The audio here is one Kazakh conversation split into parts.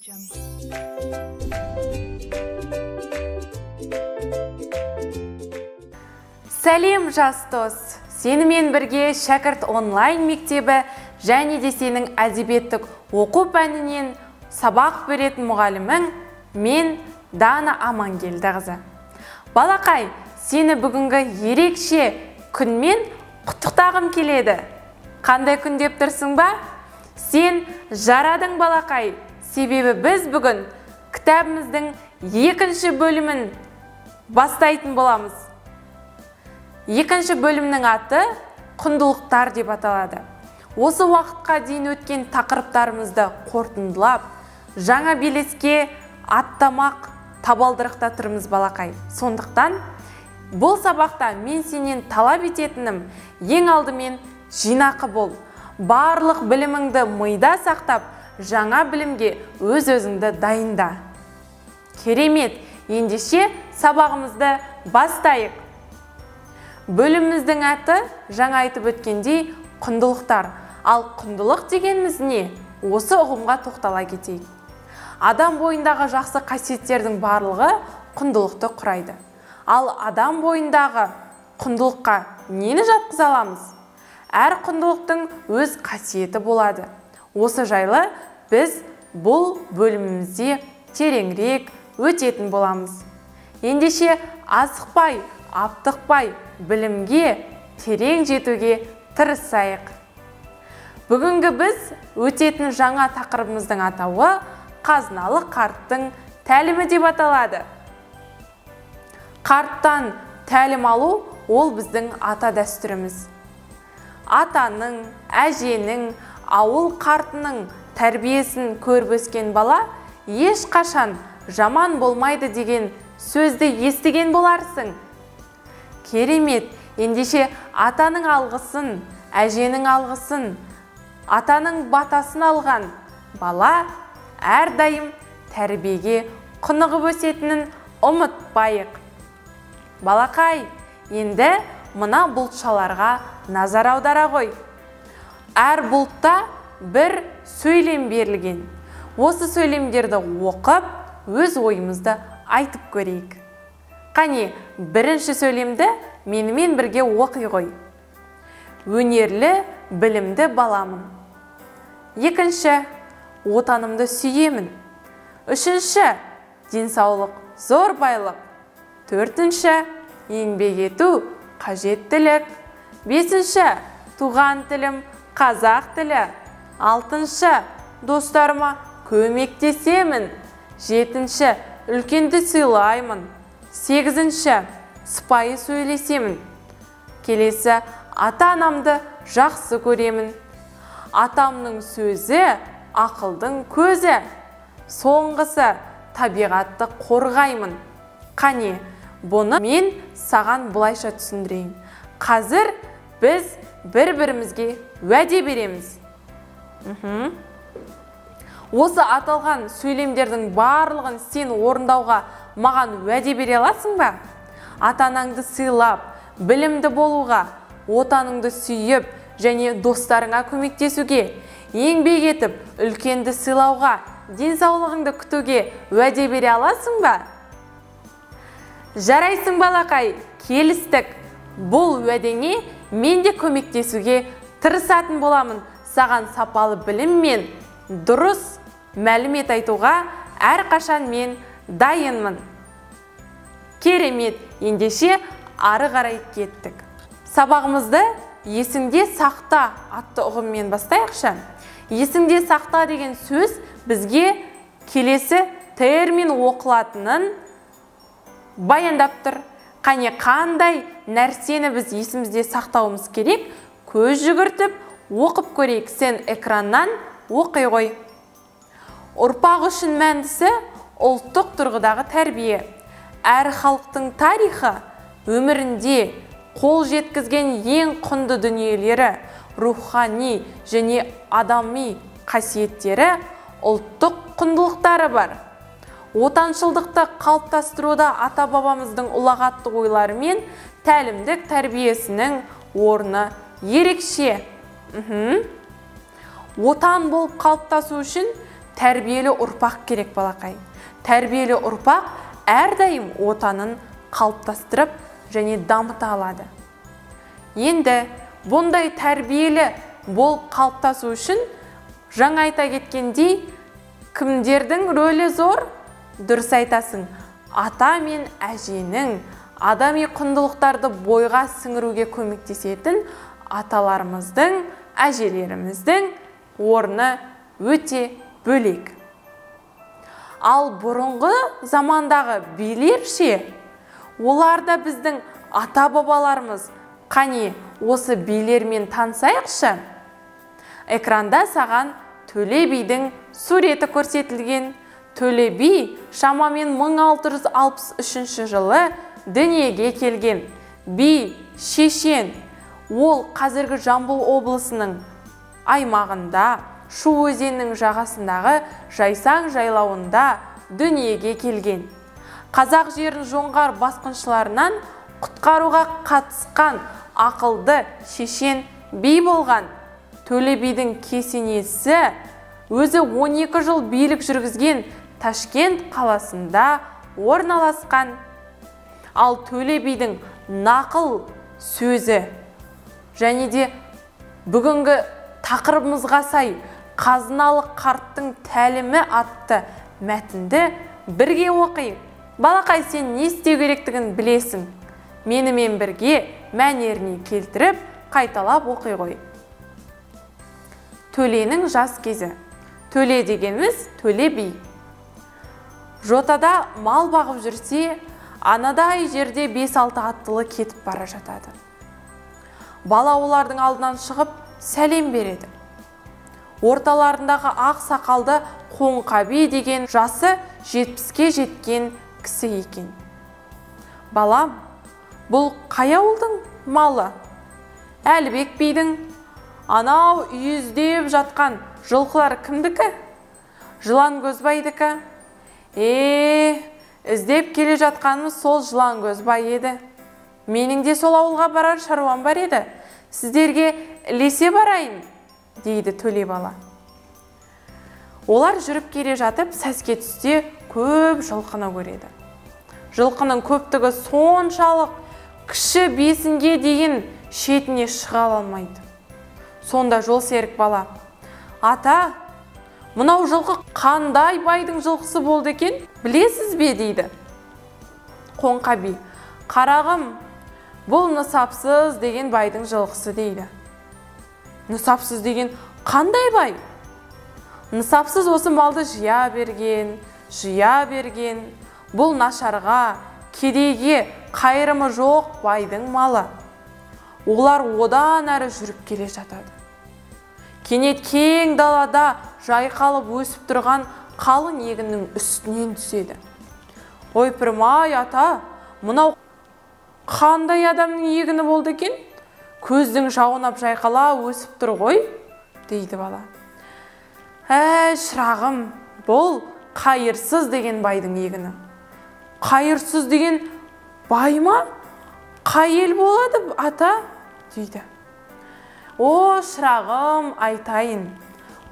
Jungle. Сәлем, жас дос! Сенімен бірге Шәкірт онлайн мектебі және де сенің әдебиеттік оқу пәнінен сабақ беретін мұғалімің мен, Дана Амангелдіқызы. Балақай, сені бүгінгі ерекше күнмен құттықтағым келеді. Қандай күн деп тұрсың ба? Сен жарадың, балақай. Себебі біз бүгін кітабымыздың екінші бөлімін бастайтын боламыз. Екінші бөлімнің аты құндылықтар деп аталады. Осы уақытқа дейін өткен тақырыптарымызды қорытындылап, жаңа белеске аттамақ табалдырықта тұрмыз, балақай. Сондықтан бұл сабақта мен сенен талап ететінім, ең алдымен жинақы бол. Барлық біліміңді мида сақтап, жаңа білімге өз-өзіңді дайында. Керемет, ендеше сабағымызды бастайық. Бөліміміздің аты, жаңа айтып өткендей, құндылықтар. Ал құндылық дегеніміз не? Осы ұғымға тоқтала кетейік. Адам бойындағы жақсы қасиеттердің барлығы құндылықты құрайды. Ал адам бойындағы құндылыққа нені жатқыза аламыз? Әр құндылықтың өз қасиеті болады. Осы жайлы біз бұл бөлімімізде тереңірек өтетін боламыз. Ендеше асықпай, аптықпай, білімге терең жетуге тырысайық. Бүгінгі біз өтетін жаңа тақырыбымыздың атауы қазыналы қарттың тәлімі деп аталады. Қарттан тәлім алу ол біздің ата дәстүріміз. Атаның, әженің, ауыл қартының тәрбиесін көріп өскен бала ешқашан жаман болмайды деген сөзді естіген боларсың. Керемет, ендеше атаның алғысын, әженің алғысын, атаның батасын алған бала әрдайым тәрбиеге құнығып өсетінін ұмытпайық. Балақай, енді мына бұлтшаларға назар аудара ғой. Әр бұлтта бір сөйлем берілген. Осы сөйлемдерді оқып, өз ойымызды айтып көрейік. Қане, бірінші сөйлемді менімен бірге оқи ғой. Өнерлі, білімді баламын. Екінші, отанымды сүйемін. Үшінші, денсаулық зор байлық. Төртінші, еңбек ету қажеттілік. Бесінші, туған тілім қазақ тілі. Алтыншы, достарыма көмектесемін. Жетінші, үлкенді сыйлаймын. Сегізінші, сыпайы сөйлесемін. Келесі, ата-анамды жақсы көремін. Атамның сөзі ақылдың көзі. Соңғысы, табиғатты қорғаймын. Қане, бұны мен саған былайша түсіндірейін. Қазір біз бір-бірімізге уәде береміз. Осы аталған сөйлемдердің барлығын сен орындауға маған уәде бере аласың ба? Ата-анаңды сыйлап, білімді болуға, отаныңды сүйіп және достарыңа көмектесуге, еңбек етіп, үлкенді сыйлауға, денсаулығыңды күтуге уәде бере аласың ба? Жарайсың, балақай, келістік. Бұл уәдеңе мен де көмектесуге тырысатын боламын. Саған сапалы білім мен дұрыс мәлімет айтуға әрқашан мен дайынмын. Керемет, ендеше ары қарай кеттік. Сабағымызды есіңде сақта атты ұғыммен бастайықшы. Есіңде сақта деген сөз бізге келесі термин оқылатынын баяндап тұр. Қане, қандай нәрсені біз есімізде сақтауымыз керек? Көз жүгіртіп оқып көрейік. Сен экраннан оқи ғой. Ұрпақ үшін мәндісі ұлттық тұрғыдағы тәрбие. Әр халықтың тарихы өмірінде қол жеткізген ең құнды дүниелері, рухани және адами қасиеттері, ұлттық құндылықтары бар. Отаншылдықты қалыптастыруда ата-бабамыздың ұлағатты ойлары мен тәлімдік тәрбиесінің орны ерекше. Отан болып қалыптасу үшін Тәрбиелі ұрпақ керек, балақай. Тәрбиелі ұрпақ әрдайым отанын қалыптастырып және дамыта алады. Енді бұндай тәрбиелі болып қалыптасу үшін жаңа айта кеткендей, кімдердің рөлі зор? Дұрыс айтасың, ата мен әженің адами құндылықтарды бойға сіңіруге көмектесетін аталарымыздың, әжелеріміздің орны өте бөлек. Ал бұрынғы замандағы билер ше, олар да біздің ата-бабаларымыз. Қане, осы билермен танысайықшы. Экранда саған Төле бидің суреті көрсетілген. Төле би шамамен 1663 жылы дүниеге келген. Би шешен. Ол қазіргі Жамбыл облысының аймағында, Шу өзенінің жағасындағы Жайсаң жайлауында дүниеге келген. Қазақ жерін жоңғар басқыншыларынан құтқаруға қатысқан ақылды шешен би болған. Төле бидің кесенесі өзі 12 жыл билік жүргізген Ташкент қаласында орналасқан. Ал Төле бидің нақыл сөзі және де бүгінгі тақырыбымызға сай Қазыналы қарттың тәлімі атты мәтінді бірге оқиық. Балақай, сен не істеу керектігін білесің. Менімен бірге мәнеріне келтіріп, қайталап оқи ғой. Төленің жас кезі. Төле дегеніміз Төле би. Жотада мал бағып жүрсе, анадай жерде 5-6 аттылы кетіп бара жатады. Бала олардың алдынан шығып сәлем береді. Орталарындағы ақ сақалды Қоңқа би деген жасы 70-ке жеткен кісі екен. Балам, бұл қай ауылдың малы? Әлібек бидің. Анау үйіздеп жатқан жылқылар кімдікі? Жылангөзбайдікі. Іздеп келе жатқанымыз сол Жылангөзбай еді. Менің де сол ауылға барар шаруам бар еді. Сіздерге ілесе барайын, дейді Төле бала. Олар жүріп келе жатып, сәске түсте көп жылқыны көреді. Жылқының көптігі соншалық, кіші бесінге дейін шетіне шыға алмайды. Сонда жол серік бала: "Ата, мынау жылқы қандай байдың жылқысы болды екен, білесіз бе?" дейді. Қоңқа би: "Қарағым, бұл Нысапсыз деген байдың жылқысы" дейді. Нысапсыз деген қандай бай? Нысапсыз осы малды жия берген, жия берген. Бұл нашарға, кедейге қайырымы жоқ байдың малы. Олар одан әрі жүріп келе жатады. Кенет кең далада жайқалып өсіп тұрған қалың егіннің үстінен түседі. Ойпырмай, ата, мынау қандай адамның егіні болды екен? Көздің жауынап жайқала өсіп тұр ғой, дейді бала. Шырағым, бұл қайырсыз деген байдың егіні. Қайырсыз деген бай ма? Қай ел болады, ата? Дейді. О, шырағым, айтайын,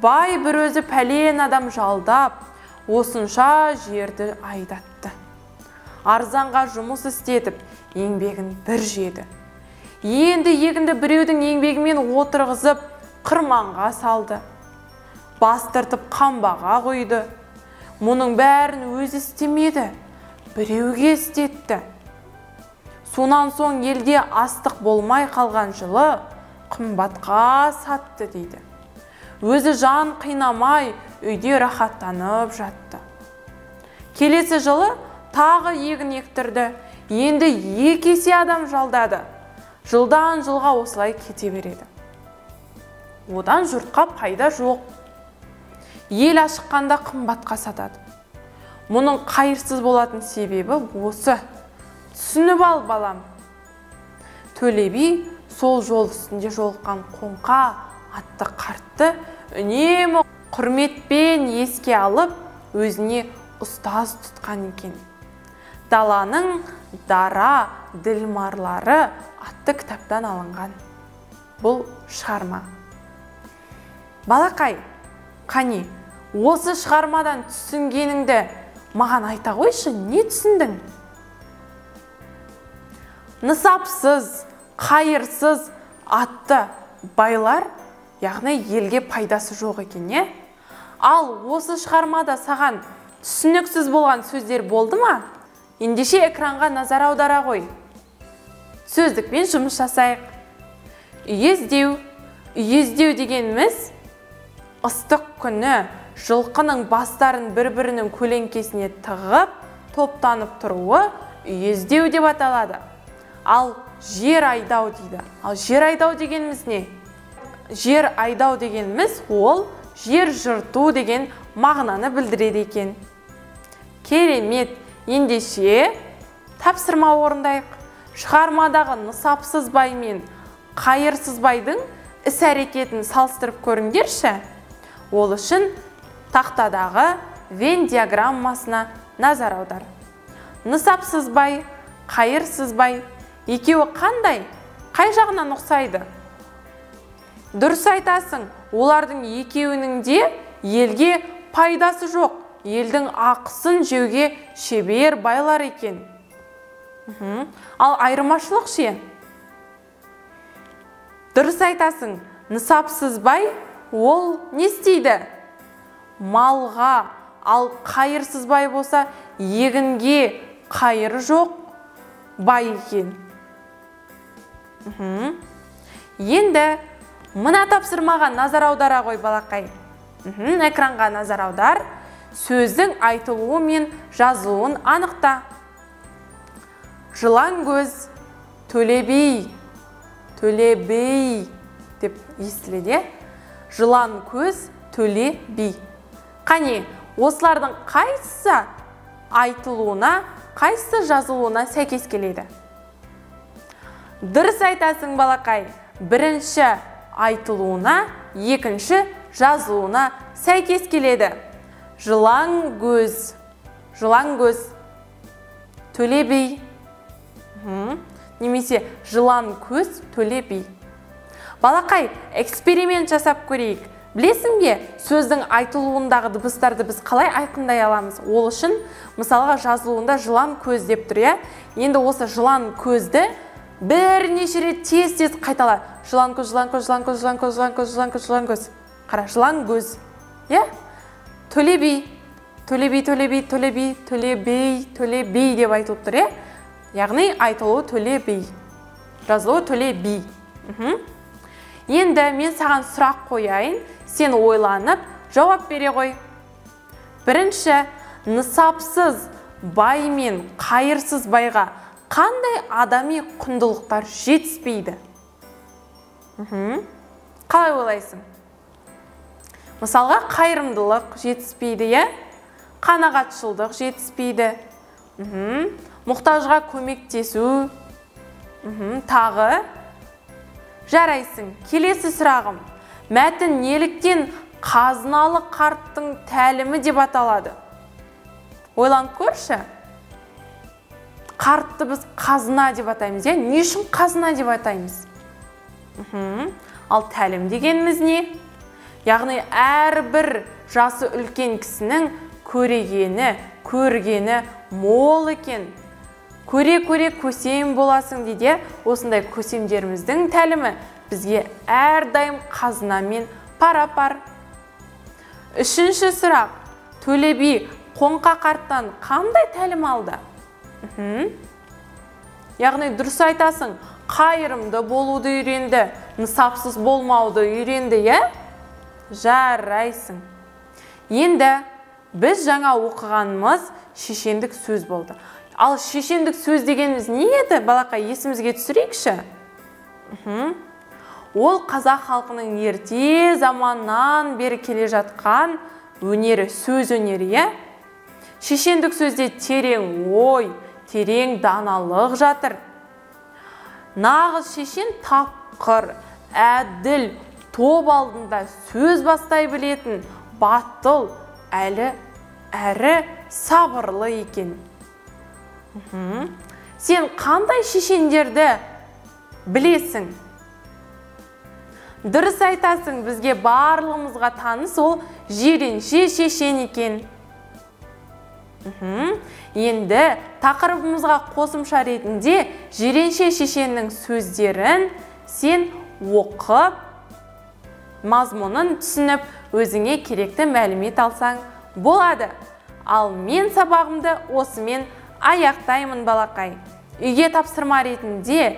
бай бір өзі пәлен адам жалдап, осынша жерді айдатты. Арзанға жұмыс істетіп, еңбегін бір жеді. Енді егінді біреудің еңбегімен отырғызып, қырманға салды. Бастыртып қамбаға құйды. Мұның бәрін өзі істемеді, біреуге істетті. Сонан соң елде астық болмай қалған жылы қымбатқа сатты дейді. Өзі жан қинамай үйде рахаттанып жатты. Келесі жылы тағы егін ектірді. Енді 2 есе адам жалдады. Жылдан жылға осылай кете береді. Одан жұртқа пайда жоқ. Ел ашыққанда қымбатқа сатады. Мұның қайырсыз болатын себебі осы. Түсініп ал, балам. Төле би сол жол үстінде жолыққан Қоңқа атты қартты үнемі құрметпен еске алып, өзіне ұстаз тұтқан екен. Даланың дара ділмарлары атты кітаптан алынған бұл шығарма. Балақай, қане, Осы шығармадан түсінгеніңді маған айта қойшы, не түсіндің? Нысапсыз, қайырсыз атты байлар, яғни елге пайдасы жоқ екен, е? Ал осы шығармада саған түсініксіз болған сөздер болды ма? Ендеше экранға назар аудара ғой. Сөздікпен жұмыс жасайық. Үйездеу. Үйездеу дегеніміз ыстық күні жылқының бастарын бір-бірінің көлеңкесіне тығып, топтанып тұруы үйездеу деп аталады. Ал жер айдау дейді. Ал жер айдау дегеніміз не? Жер айдау дегеніміз ол жер жырту деген мағынаны білдіреді екен. Керемет! Ендеше тапсырма орындайық. Шығармадағы нысапсыз бай мен қайырсыз байдың іс-әрекетін салыстырып көріңдерші. Ол үшін тақтадағы Венн диаграммасына назар аудар. Нысапсыз бай, қайырсыз бай екеуі қандай? Қай жағынан ұқсайды? Дұрыс айтасың, олардың екеуінің де елге пайдасы жоқ, елдің ақысын жеуге шебер байлар екен. Ал айырмашылық ше? Дұрыс айтасың, нысапсыз бай ол не істейді? Малға, ал қайырсыз бай болса, егінге қайыры жоқ бай екен. Енді мына тапсырмаға назар аудара ғой, балақай. Экранға назар аудар. Сөздің айтылуы мен жазылуын анықта. Жылан көз, Төле би, Төле би деп естіледі. Жылан көз, Төле би. Қане, осылардың қайсысы айтылуына, қайсысы жазылуына сәйкес келеді? Дұрыс айтасың, балақай. Бірінші айтылуына, екінші жазылуына сәйкес келеді. Жылан көз, жылан көз, Төле би. Немесе жылан көз, Төле би. Балақай, эксперимент жасап көрейік. Білесің бе, сөздің айтылуындағы дыбыстарды біз қалай айқындай аламыз? Ол үшін, мысалға, жазылуында жылан көз деп тұр, иә? Енді осы жылан көзді бірнеше рет тез-тез қайтала. Жылан көз, жылан көз, жылан көз, жылан көз, жылан көз, жылан көз, жылан көз. Қара, жылан көз. Иә? Төле би, Төле би, Төле би, Төле би, Төле би, Төле би деп айтылып тұр, иә? Яғни айтылуы Төле би, жазылуы Төле би. Енді мен саған сұрақ қояйын, сен ойланып жауап бере ғой. Бірінші, нысапсыз бай мен қайырсыз байға қандай адами құндылықтар жетіспейді? Қалай ойлайсың? Мысалға, қайырымдылық жетіспейді, иә? Қанағатшылдық жетіспейді. Мұқтажға көмектесу. Тағы. Жарайсың. Келесі сұрағым. Мәтін неліктен қазыналы қарттың тәлімі деп аталады? Ойланып көрші. Қартты біз қазына деп атаймыз, иә? Не үшін қазына деп атаймыз? Ал тәлім дегеніміз не? Яғни әрбір жасы үлкен кісінің көрегені, көргені мол екен. Көре-көре көсем боласың дейді. Осындай көсемдеріміздің тәлімі бізге әрдайым қазынамен пара-пар. Үшінші сұрақ. Төле би Қоңқа қарттан қандай тәлім алды? Яғни дұрыс айтасың, қайырымды болуды үйренді, нысапсыз болмауды үйренді, иә? Жарайсың. Енді біз жаңа оқығанымыз шешендік сөз болды. Ал шешендік сөз дегеніміз не еді, балақай, есімізге түсірейікші. Ол қазақ халқының ерте заманнан бері келе жатқан өнері, сөз өнері, иә? Шешендік сөзде терең ой, терең даналық жатыр. Нағыз шешен тапқыр, әділ, топ алдында сөз бастай білетін, батыл, әлі әрі сабырлы екен. Сен қандай шешендерді білесің? Дұрыс айтасың, бізге барлығымызға таныс ол Жиренше шешен екен. Енді тақырыбымызға қосымша ретінде Жиренше шешеннің сөздерін сен оқып, мазмұнын түсініп, өзіңе керекті мәлімет алсаң болады. Ал мен сабағымды осымен аяқтаймын, балақай. Үйге тапсырма ретінде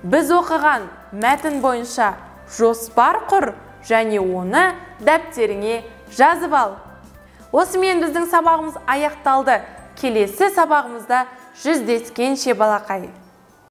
біз оқыған мәтін бойынша жоспар құр және оны дәптеріңе жазып ал. Осымен біздің сабағымыз аяқталды. Келесі сабағымызда жүздескенше, балақай.